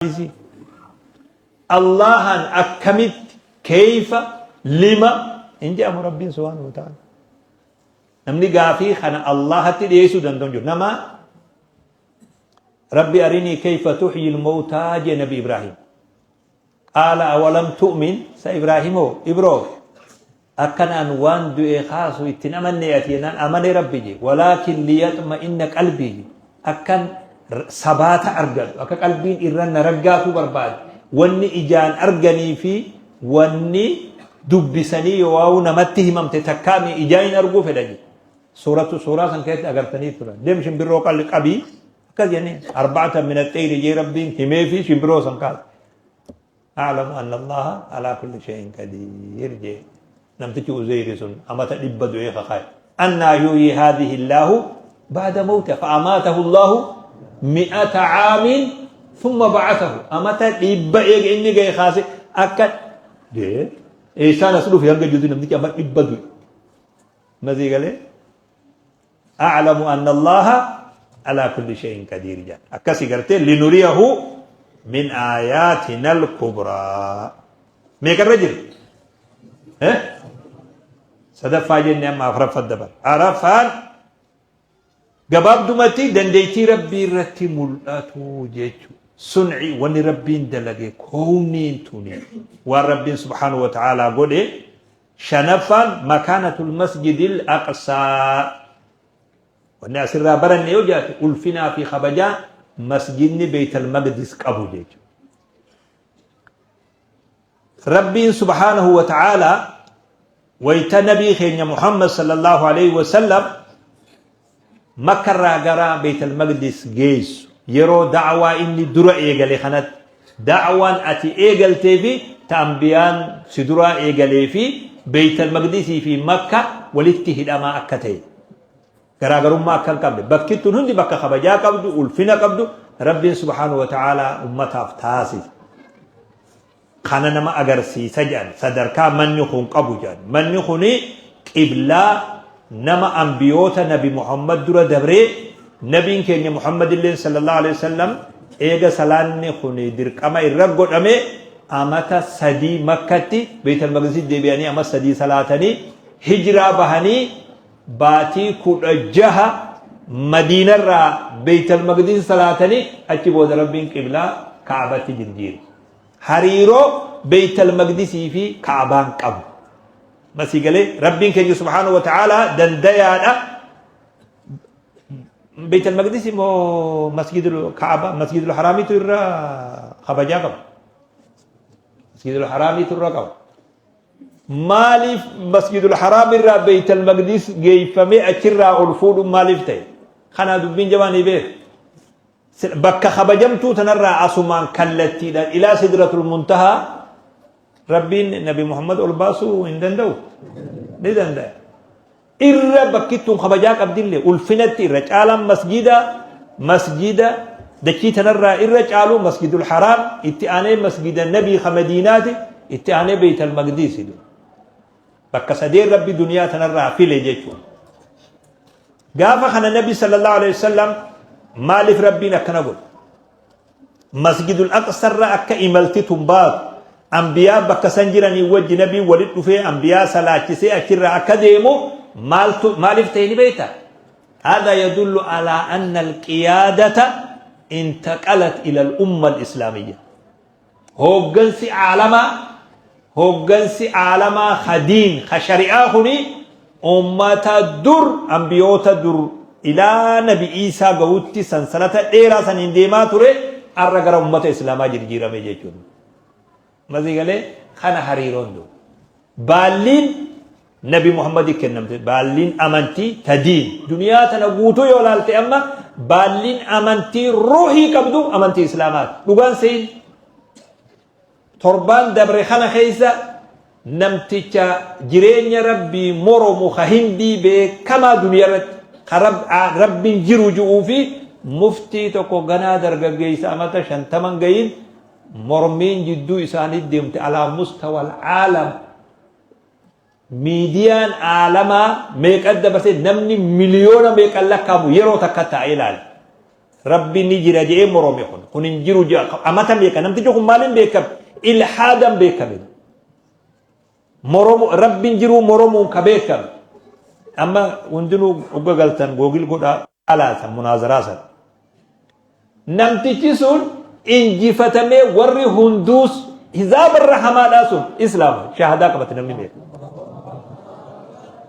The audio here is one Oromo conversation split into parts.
Isii. Allahan akkamitti keeyfa lima hin jedhamu Rabbiin subhaanahu wa ta'ala. Namni gaafii kana Allahatti dhiyeessuu danda'u hin jiru. Nama Rabbi arinii keyfa tuhyil mawtaa jee Nabi Ibraahim. Qaala awalam tu'min sa Ibraahimoo Ibroo akkan an waan du'e kaasu itti hin amannee ati jennaan amane Rabbi je walaakin liyaxma'inna qalbii je akkan sabaata argadhu akka qalbiin irra na raggaatuu barbaade wanni ijaan arganii fi wanni dubbisanii yoo namatti himamte takkaami ijaan hin arguu fedha je suuratu suuraa san keessatti agartanii turan deem shimbirroo qalli qabii akkas jenneen arba'atan min axxeyri jee Rabbiin himee fi shimbirroo san kaase A'lamu anna Allaaha alaa kulli shay'in qadiir jee namtichi Uzeyri sun amata dhibba du'ee kakaa'e. Annaa yuhyi haadhihi Allaahu ba'da mawtiha fa'amaatahu Allaahu mi'ata caamin thumma ba'athahu amata dhibba eega inni ga'e kaase akka jee eessaan as dhufe hanga jirutti namtichi amma dhibba du'e. Masii galee A'lamu anna Allaaha alaa kulli shay'in qadiir jedhan. Akkasi gartee linuriyahu min aayaatina al-kubraa. Meeqarra jira? Eh? Sadaffaa jenne amma afraffaa dabar. Araffaan gabaabdumatti dandeettii Rabbii irratti mul'atu jechuudha. Sunci wanni Rabbiin dalage koowniin tuni waan Rabbiin subhaanahu wa ta'aalaa godhe Shanaffaan makaanatul masjidil aqsaa. Wanni asirraa baranne yoo jiraate ulfinaa fi kabajaa masjidni Beeytal Maqdis qabu jechuudha. Rabbiin subhaanahu wa ta'aalaa wayta nabii keenya Muhammad sallallahu alaihi wasallam Makka irraa gara Beeytal Maqdis geessu yeroo da'waa inni dura eegale kanatti da'waan ati eegaltee fi ta anbiyaan si duraa eegalee fi Beeytal Maqdisii fi Makka walitti hidhamaa akka ta'e garaagarummaa akka hin qabne bakki tun hundi bakka kabajaa qabdu ulfina qabdu Rabbiin subhaanahu wa ta'aalaa ummataaf taasise. Kana nama agarsiisa jedhan sadarkaa manni kun qabu jedhan. Manni kuni qiblaa nama anbiyoota nabi Muhammad dura dabree nabiin keenya Muhammad illeen sallallahu alaihi wasallam eega salaanni kuni dirqama irra godhame amata sadii makkatti Beeytal Maqdisitti deebi'anii ama sadii salaatanii hijiraa bahanii baatii 16 Madiinarraa Beeytal Maqdis salaatanii achi booda Rabbiin qiblaa Ka'abatti jirjiire. Hariiroo Beeytal Maqdisii fi Ka'abaan qabu. Masii galee Rabbiin keenya subhaanahu wa ta'aalaa dandayaadha. Beeytal Maqdis immoo Masjidul Ka'aba Masjidul Haraamiitu irra kabajaa qaba. Masjidul Haraamiitu irra qaba. Maaliif Masjidul Haraam irraa Beeytal Maqdis geeffamee achirraa ol fuudhuun maaliif ta'e? Kanaa dubbiin jabaan ni beeka. Bakka kabajamtuu tanarraa asumaan kallattiidhaan ilaa sidratul muntahaa Rabbiin Nabi Muhammad ol baasuu hin danda'u? Ni danda'a. Irra bakkittuun kabajaa qabdillee ulfinatti irra caalaan masjida masjida dachii tanarraa irra caalu masjidul haraam itti aanee masjida nabii ka madiinaati itti aanee beeytal maqdiisi. Bakka sadeen Rabbi duniyaa tanarraa file jechuudha. Gaafa kana Nabi sallallahu alaihi wasallam maaliif Rabbiin akkana godhe? Masjidul Aqsarra akka imalti tun baatu anbiyaa bakka san jiranii wajji Nabiin walit dhufee anbiyaa salaachisee achirraa akka deemu maaltu maaliif ta'e ni beekta? هذا يدل على أن القيادة انتقلت إلى الأمة الإسلامية Hooggansi aalamaa hooggansi aalamaa ka diin ka shari'aa kuni ummata dur ambiyoota dur ilaa nabi Iisaa gahutti sansalata dheeraa saniin deemaa ture arra gara ummata islaamaa jirjiirame jechuudha. Masii galee kana hariiroon dur. Baalliin Nabi Muhammadi kennamte. Baalliin amantii ta diin. Duniyaa tana guutuu yoo laalte amma baalliin amantii ruuhii qabdu amantii Islaamaati. Dhugaan siin torbaan dabre kana keessa namticha jireenya Rabbii moromu ka Hindii beekamaa duniyaa irratti ka Rabbiin jiru ji'uu fi muftii tokko ganaa dargaggeessa amata shantaman gayin mormiin jidduu isaanii deemte alaa mustawal aalam Miidiyaan aalamaa meeqa dabarsee namni miliyoona meeqan lakkaamu yeroo takka taa'ee ilaale. Rabbi ni jira je'ee morome kun. Kun hin jiru je'a. Amata meeqa namtichi kun maaliin beekame? Ilhaadan beekame. Moromu Rabbi hin jiruu moromuun ka beekame. Amma hundinuu dhuga galtan googil godhaa alaatan munaazaraa sana. Namtichi sun injifatamee warri hunduus hizaaba irra hamaadhaa sun islaama shahadaa qabate namni meeqa.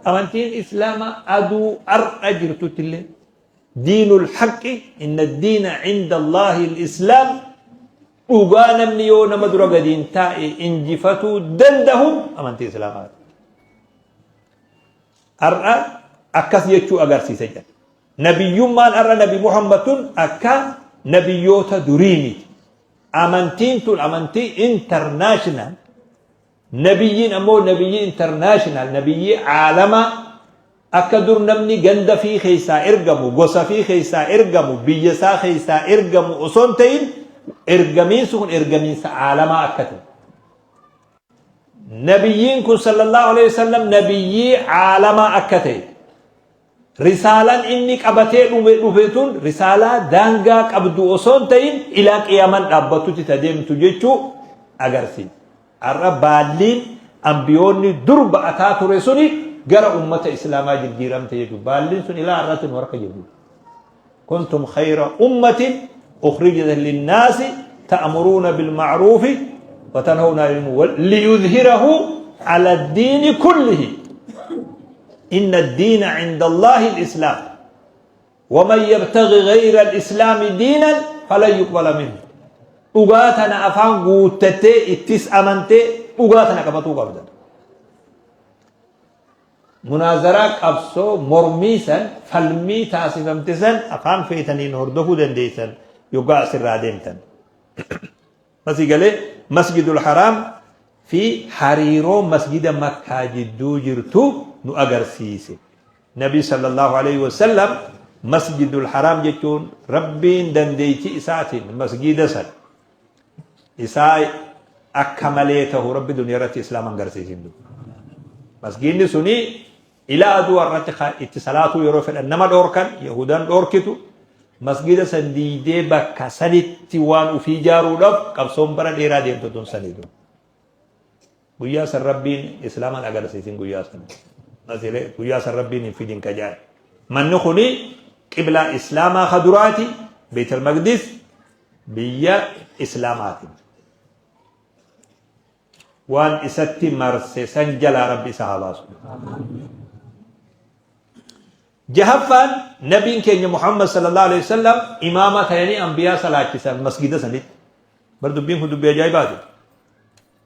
Amantiin islaamaa aduu har'a jirtutti illee diinul haqqi inna diina cinda Allaahi islaam dhugaa namni yoo nama dura gadiin taa'e injifatuu dandahu amantii islaamaati. Har'a akkas jechuu agarsiisa jedha. Nabiyyummaan har'a Nabi Muhammad tun akka nabiyyoota durii miti. Amantiin tun amantii international. Nabiyyiin ammoo nabiyyii international, nabiyyii caalamaa akka dur namni ganda fii keessaa ergamu, gosa fii keessaa ergamu, biyya isaa keessaa ergamu osoo hin ta'in ergamiinsi kun ergamiinsa caalamaa akka ta'e. Nabiyyiin kun sallallahu alaihi wasallam nabiyyii caalamaa akka ta'e. Risaalaan inni qabatee dhume dhufe tun risaalaa daangaa qabdu osoo hin ta'in ilaa qiyaamaan dhaabbattutti ta deemtu jechuu agarsiisa. Har'a baalliin ambiyoonni dur ba'ataa ture suni gara ummata islaamaa jijjiiramte jechuudha. Baalliin sun ilaa har'aatti nu harka jiru. Kuntum khayra ummatin ukhrijat linnaasi ta'muruuna bilma'ruufi wa tanhawna 'anil munkar liyudhhirahu 'ala ad-diini kullihi. Inna ad-diina 'inda Allaahi al-islaam. Wa man yabtaghi ghayra al-islaami diinan falan yuqbala minhu. Dhugaa tana afaan guuttattee ittis amantee dhugaa tana qabatuu qabda. Munaazaraa qabsoo mormii san falmii taasifamte san afaan feetaniin hordofuu dandeessan yoggaa asirraa deemtan. Masii galee Masjidul Haraam fi hariiroo masjida Makkaa jidduu jirtu nu agarsiise. Nabi sallallahu alaihi wasallam Masjidul Haraam jechuun Rabbiin dandeettii isaatiin masjida san isaa akka malee tahu Rabbi duniyaa irratti islaama hin garsiisin. Masjidni suni ilaa aduu irratti itti salaatuu yeroo fedhan nama dhoorkan Yahudaan dhoorkitu masjida san diidee bakka sanitti waan ufii ijaaruudhaaf qabsoon bara dheeraa deemtu tun saniitu. Guyyaa san Rabbiin islaamaan agarsiisin guyyaa san. Masilee guyyaa san Rabbiin hin fidin kajaan. Manni kuni qiblaa islaamaa ka duraati Beetal Maqdis biyya islaamaati. Waan isatti marse san jalaa Rabbi isa haa baasu. Jahaffaan nabiin keenya Muhammad sallallahu alaihi wasallam imaama tayanii anbiyaa salaachisan masgida sanitti. Bar dubbiin kun dubbii ajaa'ibaati.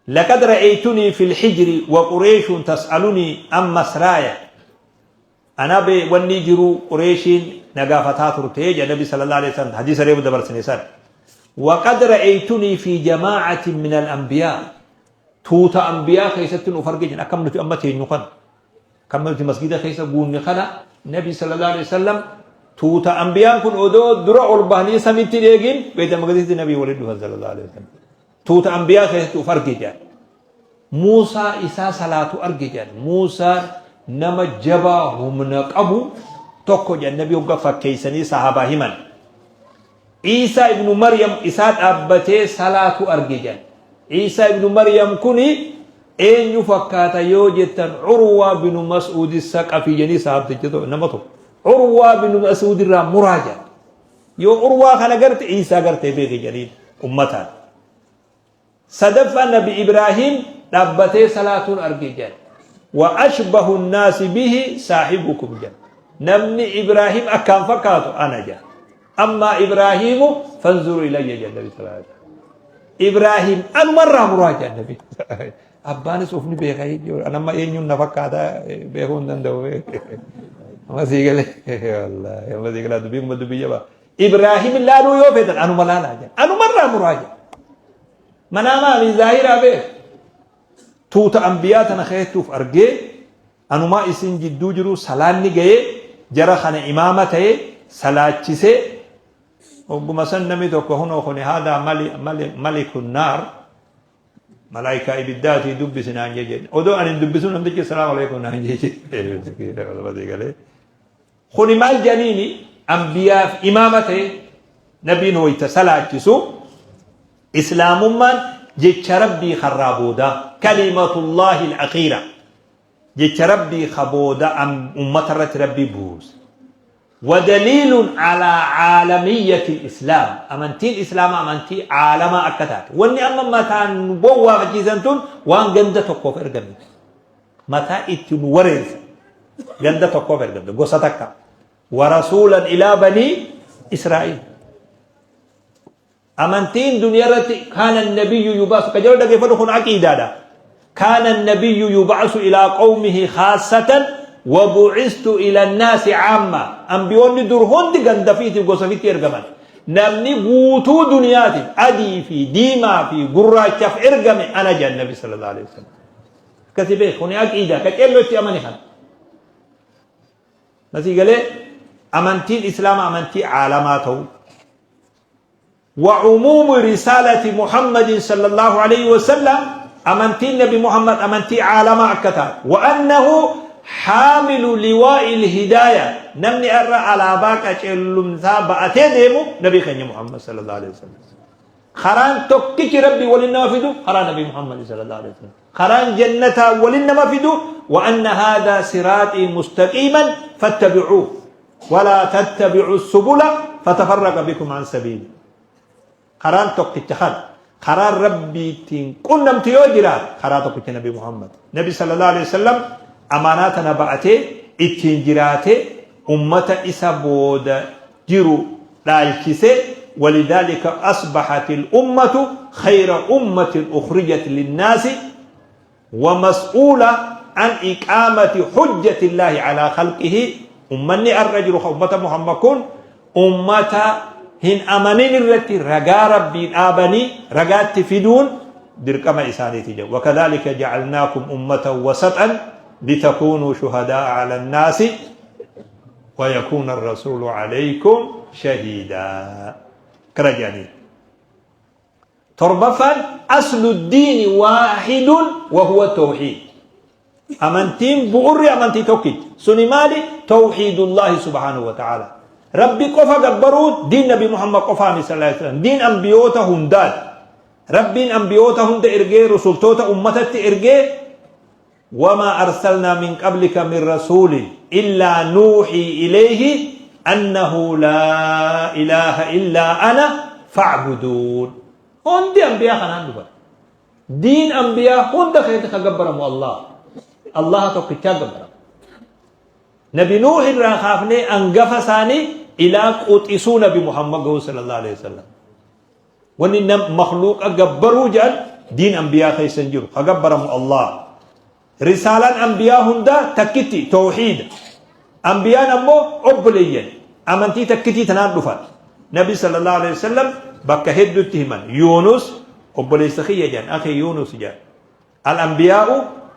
Laqad ra'aytunii fil hijri wa qureeshun tas'alunii an masraaya. Ana be wanni jiru Qureeshiin na gaafataa turte jedha Nabi sallallahu alaihi wasallam hadiisa reefu dabarsine san. Waqad ra'aytunii fi jamaa'atin min al-anbiyaa. Tuuta anbiyaa keessatti nuuf arge jedhan akkam nuti amma teenyu kana. Akkam nuti masgida keessa guunne kana Nabi sallallahu alaihi wasallam tuuta anbiyaan kun odoo dura ol bahanii samitti dheegin beeyta maqdisitti Nabi waliin dhufan sallallahu alaihi wasallam. Tuuta anbiyaa keessatti uf arge jedhan. Muusaa isaa salaatu arge jedhan. Muusaan nama jabaa humna qabu tokko jedhan nabi hogga fakkeessanii sahaabaa himan. Iisaa ibnu Maryam isaa dhaabbatee salaatu arge jedhan. Iisaa ibnu Maryam kuni eenyu fakkaata yoo jettan Urwaa binu Mas'uudi Saqafii jedhanii sahaabticha nama tokko. Urwaa binu Mas'uud irraa muraa jedhan. Yoo Urwaa kana garte Iisaa gartee beeki jedhaniin ummataan. Sadaffaa Nabi Ibraahiim dhaabbatee salaatuun arge jedhan. Wa ashbahu nnaasi bihi saahibukum jedhan. Namni Ibraahiim akkaan fakkaatu ana jedhan. Ammaa Ibraahiimu fanzuru ilayya jedhan Nabi sallallahu alaihi wasallam. Ibraahiim anumarraa muraa jedhan Nabi. Abbaanis of ni beeka jechuudha. An amma eenyuun na fakkaata beekuu hin danda'u. Amma sii galee wallaahi amma sii galee dubbiin kuma dubbii jabaa. Ibraahim laaluu yoo feetan anuma laalaa jedha. Anumarraa muraa jedha. Manaa maali zaahiraa beek. Tuuta ambiyaa tana keessattuuf argee anumaa isin jidduu jiru salaanni ga'ee jara kana imaama ta'ee salaachisee ogguma san namni tokko hunoo kuni haadaa malikun naar Malaayikaa ibiddaatii dubbisi naan jee jedhe. Odoo ani hin dubbisu namtichi salaamu alaikum naan jee jedhe. Kuni maal jedhaniini ambiyaaf imaama ta'e Nabiin wayta salaachisu Islaamummaan jecha Rabbii karraa boodaa, kalimatullaahi al-akhiira, jecha Rabbii ka booda ummata irratti Rabbii buuse. Wadaliilun alaa caalamiyyati islaam, amantiin Islaamaa amantii caalamaa akka taate. Wanni amma mataan nu bowwaafachiisan tun waan ganda tokkoof ergamte. Mataa itti nu wareersan. Ganda tokkoof ergamte, gosa takka. Warasuulan ilaa banii Israa'iil. Amantiin duniyaa irratti kaana nabiyyu yubaasu ka jedhu dhageeffadhu, kun aqiidaadha. Kaana nabiyyu yubaasu ilaa qawmihi khaasatan wa bu'istu ila naasi caamma. Ambiyoonni dur hundi ganda fiitiif gosa fitti ergaman. Namni guutuu duniyaatiif adii fi diimaa fi gurraachaaf ergame ana jedhan Nabi sallallahu alaihi wasallam. Akkasi beek, kuni aqiidaa ka ceelloo itti amani kana. Masii galee amantiin Islaama amantii caalamaa ta'uu. وعموم رسالة محمد صلى الله عليه وسلم، أمنتي النبي محمد أمنتي عالم أكتا، وأنه حامل لواء الهداية، نمني أرى على باك أشلم بأتي ديمو نبي خيني محمد صلى الله عليه وسلم. خران tokkichi Rabbi waliin nama fidu karaa Nabi Muhammad sallallahu alaihi wasallam. Karaan jannataa waliin nama fidu. وأن هذا صراطي مستقيما فاتبعوه ولا تتبعوا السبل فتفرق بكم عن سبيله. Karaan tokkicha kana, karaan Rabbiitiin qunnamti yoo jiraat, karaa tokkicha Nabi Muhammad. Nabi sallallahu alaihi wasallam amaanaa tana ba'atee ittiin jiraatee ummata isa booda jiru dhaalchise. ولذلك أصبحت الأمة خير أمة أخرجت للناس ومسؤولة عن إقامة حجة الله على خلقه. أمني الرجل أمة محمد كن أمة hin amanin irratti ragaa Rabbii dhaabanii ragaatti fiduun dirqama isaaniiti jedhu. وكذلك جعلناكم أمة وسطا لتكونوا شهداء على الناس ويكون الرسول عليكم شهيدا. كرجاني torbaffaan أصل الدين واحد وهو التوحيد. Amantiin bu'urri amantii tokkichi suni maali? توحيد الله سبحانه وتعالى، Rabbi qofa gabbaruu. Diin Nabi Muhammad qofaami صلى الله عليه وسلم, diin ambiyoota hundaati. Rabbiin ambiyoota hunda ergee, rusultoota ummatatti ergee. وما أرسلنا من قبلك من رسول إلا نوحي إليه أنه لا إله إلا أنا فاعبدون. Hundi ambiyaa kanaan dhufan. Diin ambiyaa hunda keessatti ka gabbaramu Allah, Allah tokkichaa gabbaramu. Nabi Nuuh irraa kaafnee angafa isaanii ilaa quxisuu Nabi Muhammad gahu صلى الله عليه وسلم, wanni nam makhluuqa gabbaruu jedhan diin ambiyaa keessa hin jiru. Ka gabbaramu Allah. Risaalaan ambiyaa hundaa takkitti, tawxiida. Ambiyaan ammoo obboleeyyan, amantii takkitii tanaan dhufan. Nabi صلى الله عليه وسلم bakka hedduutti himan. Yuunus obboleessa kiyya jedhan, أخي Yuunus jedhan. الأنبياء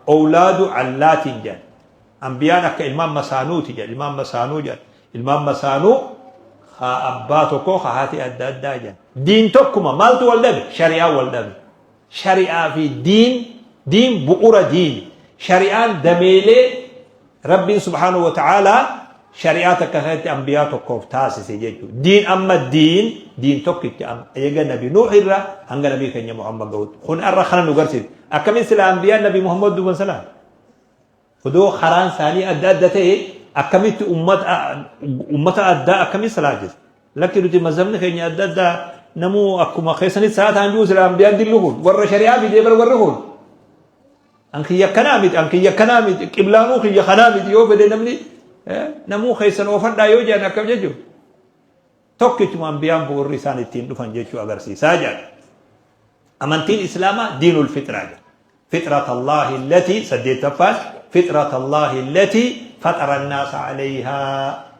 أولاد علات jedhan. Ambiyaan akka ilmaan masaanuuti jedhan, ilmaan masaanuu jedhan, ilmaan masaanuu haa abbaa tokko haa haati adda addaa jedhan. Diin tokkuma, maaltu wal dhabe? Shari'aa wal dhabe. Shari'aa fi diin, diin bu'ura diini, shari'aan dameelee. Rabbiin سبحانه وتعالى shari'aa takka keessatti ambiyaa tokkoof taasise jechuudha. Diin amma diin tokkitti eega Nabi Nuux irraa hanga Nabii keenya Muhammad gahutti. Kun arra kana nu garsiisa. Akkamiin sila ambiyaan Nabi Muhammad duuban sanaa? Odoo karaan isaanii adda adda ta'e, akkamitti ummata addaa akkamiin salaachisa? Lakki, nuti mazhabni keenya adda addaa, namuu akkuma keessanitti salaataan jiru. Sila ambiyaan dillu kun warra shari'aa fidee bar warri kun. An kiyya kanaa miti, an kiyya kanaa miti, qiblaanuu kiyya kanaa miti yoo fedhe namni namuu keessan oofadhaa yoo jedhan akkam jechuudha? Tokkichuma ambiyaan bu'uurri isaan ittiin dhufan jechuu agarsiisaa jedha. Amantiin Islaamaa دين الفطرة jedha. فطرة الله التي, saddeettaffaan, فطرة الله التي فطر الناس عليها.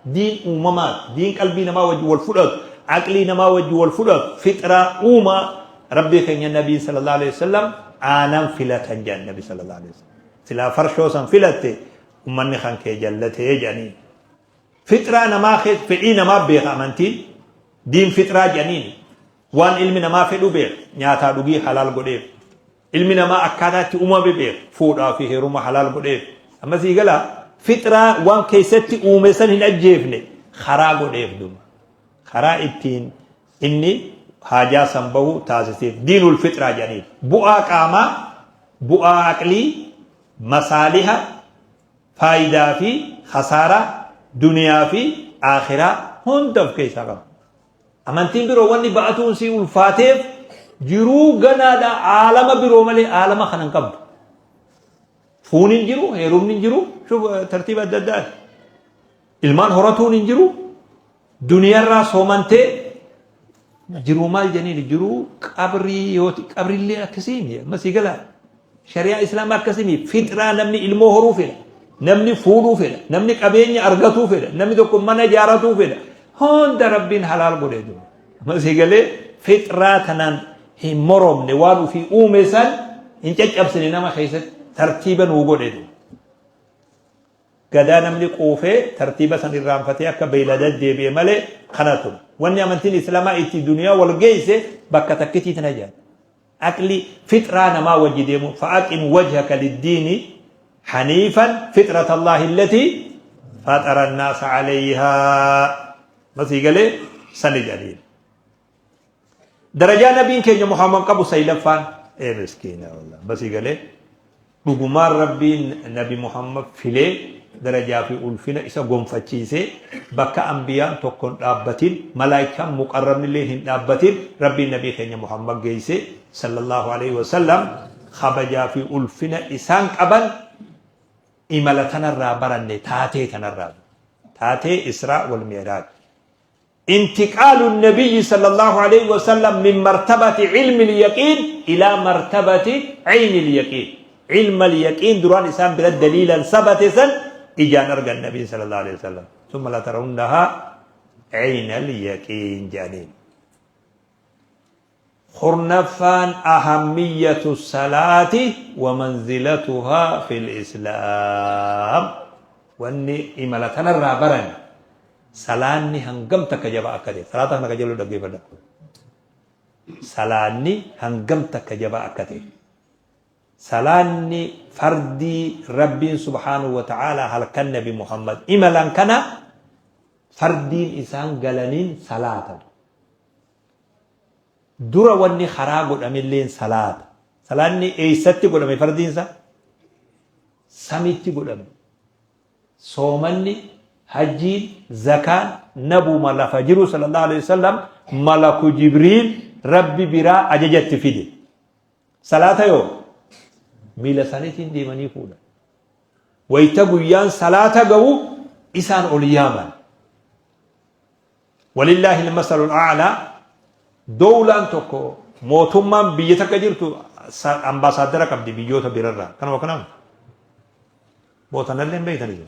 Diin uumamaati. Diin qalbii namaa wajji wal fudhatu, aqlii namaa wajji wal fudhatu, fixraa uumaa Rabbii keenya. Nabiin صلى الله عليه وسلم aanan filatan jedhan Nabi صلى الله عليه وسلم. Silaa farshoo san filatte ummanni kan kee jallatee jedhanii. Fixraa namaa, fedhii namaa beeka amantiin. Diin fixraa jedhaniini. Waan ilmi namaa fedhu beeka. Nyaataa dhugii halaal godheef. Ilmi namaa akkaataa itti uumame beeka. Fuudhaa fi heeruma halaal godheef. Amma sii galaa, fixraa waan keessatti uume san hin ajjeefne, karaa godheef duma. Karaa ittiin Inni haajaa san bahu taasiseef. Diinul fixraa jedhaniin. Bu'aa qaamaa, bu'aa aqlii, masaaliha, faayidaa fi khasaaraa duniyaa fi aakhiraa hunda of keessaa qaba. Amantiin biroo wanni ba'atuun sii ulfaateef jiruu ganaadha aalama biroo malee aalama kana hin qabdu. Fuun hin jiru, heerumni hin jiru, shuf tartiiba adda addaati. Ilmaan horatuun hin jiru, duniyarraa soomantee jiruu maal jeniin jiruu qabrii yoo qabrillee akkasiimi amma sii galaa. Shari'aa Islaamaa akkasiimi fixraa namni ilmoo horuu fedha, namni fuudhuu fedha, namni qabeenya argatuu fedha, namni tokko mana ijaaratuu fedha. Hunda Rabbiin halaal godhee jiru. Amma sii galee fixraa tanaan hin moromne waan ofii uume san hin caccabsine nama keessatti tartiiba nuu godhe jiru. Gadaa namni quufee tartiiba san irraanfatee akka beeylada deebi'e malee kana ture. Wanni amantiin Islaamaa itti duniyaa wal geesse bakka takkitii tana jedhan. Aqli fixraa namaa wajji deemu fa'aqim wajhaka liddiini haniifan fixrata Allaahi allatii faxara annaasa alayhaa. Masii galee sani jedhaniin. Darajaa nabiin keenya Muhammad qabu saylaffaan ee miskiina wallah basii galee dhugumaan rabbiin nabi Muhammad filee darajaa fi ulfina isa gonfachiisee bakka ambiyaan tokko hin dhaabbatin malaayikaan muqarrabni illee hin dhaabbatin rabbiin nabii keenya Muhammad geesse sallallahu alaihi wasallam kabajaa fi ulfina isaan qaban imala tanarraa baranne taatee tanarraa taatee Israa wal Mi'raaj. انتقال النبي صلى الله عليه وسلم من مرتبة علم اليقين إلى مرتبة عين اليقين. علم اليقين duraan isaan bira daliilan sabate san ijaan argan النبي صلى الله عليه وسلم. ثم لترونها عين اليقين jedhaniin. Kurnaffaan أهمية الصلاة ومنزلتها في الإسلام. Wanni imala tanarraa baran salaanni hangam takka jabaa akka ta'e. Salaata kana qajeeluu dhaggeeffadha. Salaanni hangam takka jabaa akka ta'e. Salaanni fardii Rabbiin subhaanahu wa ta'ala halkan Nabi Muhammad imalan kana fardiin isaan galaniin salaata. Dura wanni karaa godhamilleen salaata. Salaanni eessatti godhame fardiinsa? Samitti godhame. Soomanni, hajjiin, zakaan nabuma lafa jiru sallallahu alaihi wasallam malaku Jibriil Rabbi biraa ajajatti fide. Salaata yoo miila isaaniitiin deemanii fuudhan. Wayita guyyaan salaata ga'u isaan ol yaaman. ولله المثل الأعلى dowlaan tokko mootummaan biyya takka jirtu ambaasaadara qabdi biyyoota birarraa. Kanuma kanaan bootanallee hin beektanii.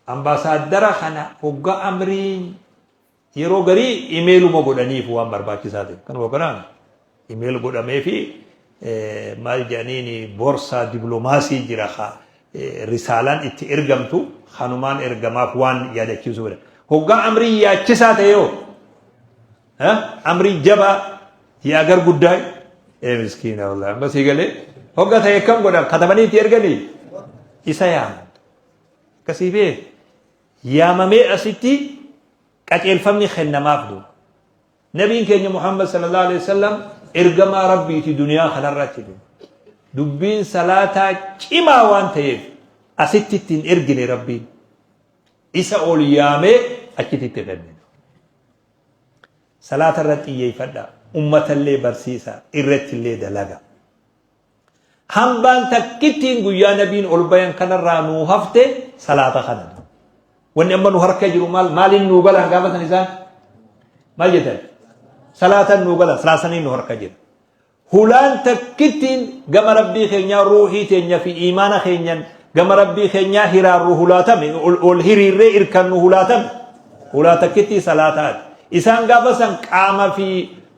Ambaasaadara kana hogga amriin yeroo garii imeeluma godhaniif waan barbaachisaa ta'e. Kanuma kanaan email godhamee fi maal jedhaniin boorsaa dippiloomaasii jira haa risaalaan itti ergamtu kanumaan ergamaaf waan yaadachiisuu fedha. Hoggaa amrii yaachisaa ta'e yoo amrii jabaa የአገር ጉዳይ ee miskiina wallahi amma sii galee hogga ta'e akkam godhan katabanii itti erganii isa yaaman. Akkasii beek yaamamee asitti qajeelfamni kennamaaf duuba. Nabiin keenya Muhammad sallallahu alaihi wasallam ergamaa Rabbiiti duniyaa kanarratti duuba. Dubbiin salaataa cimaa waan ta'eef asitti ittiin ergine Rabbiin. Isa ol yaamee achitti itti kenne. Salaata irratti xiyyeeffadha. Uummatallee barsiisa. Irratti illee dalaga. Hambaan takkittiin guyyaa nabiin ol bayan kanarraa nuu hafte salaata kana. Wanni amma nu harka jiru maal maaliin nuu galan gaafa san isaan maal jettan? Salaatan nuu galan salaasanii nu harka jira. Hulaan takkittiin gama rabbii keenyaa ruuhii teenya fi iimaana keenyan gama rabbii keenyaa hiraarru hulaatame ol hiriirree irkannu hulaatame hulaa takkittii salaataati. Isaan gaafa san qaama fi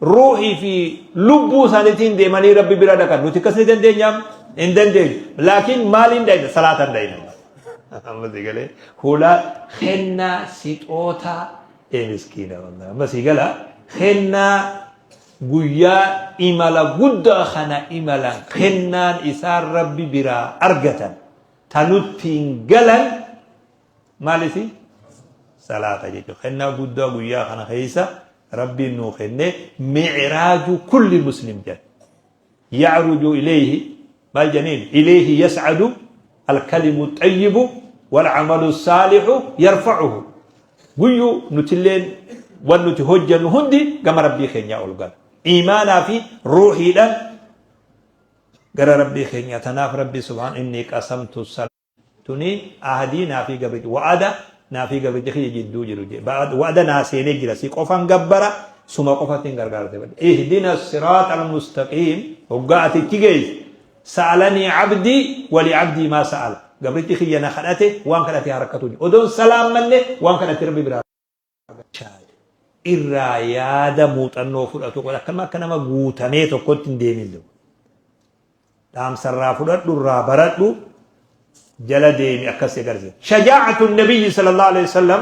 ruuhii fi lubbuu isaaniitiin deemanii rabbi bira dhaqan. Nuti akkas ni dandeenyaam? Hin dandeenyu. Laakiin maaliin dhayna? Salaatan dhayna. Amma si galee hulaa kennaa sixoota ee miskiina wallahi. Amma si gala kennaa guyyaa imala guddaa kana imalan kennaan isaan rabbi biraa argatan tanuttiin galan maalisi? Salaata jechuudha. Kennaa guddaa guyyaa kana keessa Rabbiin nuu kenne, mi'raaju kulli muslim jedha. Ya'ruju ilayhi maal janiin? Ilayhi yas'adu alkalimu xayyibu wal'amalu saalihu yarfa'uhu. Guyyuu nutilleen wan nuti hojjannu hundi gama Rabbii keenyaa ol gala. Iimaanaa fi ruuhiidhaan gara Rabbii keenyaa. Tanaaf Rabbi subhaan inni qasamtu sala. Tuni ahdii naa fi gabricha, wa'ada naa fi gabricha kiyya jidduu jiru jedhe. Wa'ada naa seenee jira, si qofan gabbara, suma qofatti hin gargaarte. Ihdina siraata almustaqiim, hoggaa ati ichi geesse, sa'alanii abdii wali abdii maa sa'ala. Gabrichi kiyya na kadhate, waan kadhate harkatu jiru. Odoon salaammanne waan kadhate Rabbi biraa irraa yaada muuxannoo fudhatu godha. Akkanuma akka nama guutamee tokkotti hin deemin. Dhaamsa irraa fudhadhu, irraa baradhu, jala deemi, akkas si agarsiisa. Shajaa'atu nabiyyi sallallahu alaihi wasallam,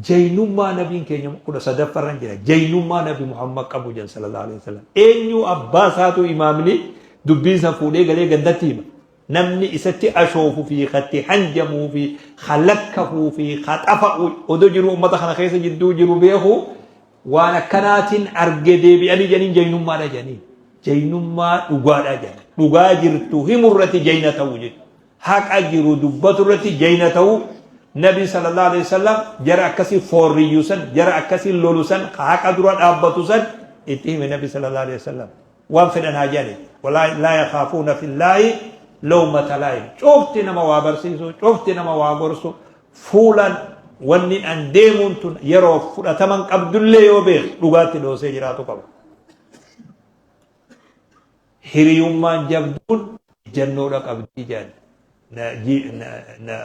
jaynummaa nabiin keenya 13ffarra jira. Jaynummaa Nabi Muhammad qabu jedhan sallallahu alaihi wasallam. Eenyu abbaa isaatu imaamni dubbiin san fuudhee galee gandatti hima. Namni isatti ashoofuu fi katti hanjamuu fi kalakkafuu fi kaxafa'u odoo jiru uummata kana keessa jidduu jiru beeku waan akkanaatiin arge deebi'anii jedhaniin jaynummaadha jedhaniin. Jaynummaa dhugaadha jedhan. Dhugaa jirtu himurratti jayna ta'uu jechuudha. Haqa jiru dubbatu irratti jayna ta'uu. Nabi sallallahu alaihi wasallam jara akkasii foorriyyu san, jara akkasii lolu san, haqa dura dhaabbatu san itti hime Nabi sallallahu alaihi wasallam. Waan fedhan haa jedhani. Walaa laa yakaafuuna fillaahi lawmata laa'im. Cufti nama waa barsiisu, cufti nama waa gorsu, fuulaan wanni an deemuun tun yeroo fudhataman qabdullee yoo beeku dhugaatti dhoosee jiraatu qaba. Hiriyummaan jabduun ejjannoodha qabdi jedhan.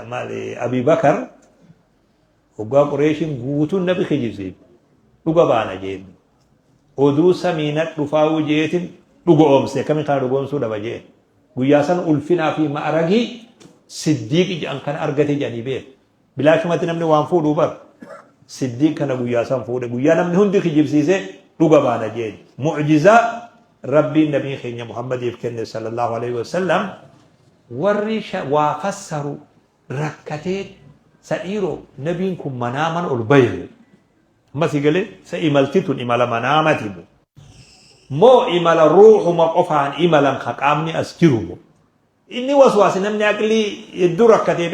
Maali, Abi Bakar hoggaa Qureeshiin guutuun Nabi kijibsiif dhuga baana jeen. Oduu samiina dhufaa'uu jeetin dhuga oomse, akkamiin kana dhugoomsuu dhaba jeen. Guyyaa san ulfinaa fi ma'aragii Siddiiq jedhan kana argate jedhanii beeku. Bilaashumatti namni waan fuudhuu bar. Siddiiq kana guyyaa san fuudhe. Guyyaa namni hundi kijibsiise dhuga baana jeen. Mu'jizaa Rabbiin Nabii keenya Muhammadiif kenne sallallahu alaihi wasallam, warri waa fassaru rakkatee sadhiiroo nabiin kun manaaman ol bahe. Amma si galee, sa imalti tun imala manaamati moo? Moo imala ruuhuma qofaan imalan ka qaamni as jiru moo? Inni waswaase, namni aqlii hedduu rakkatee.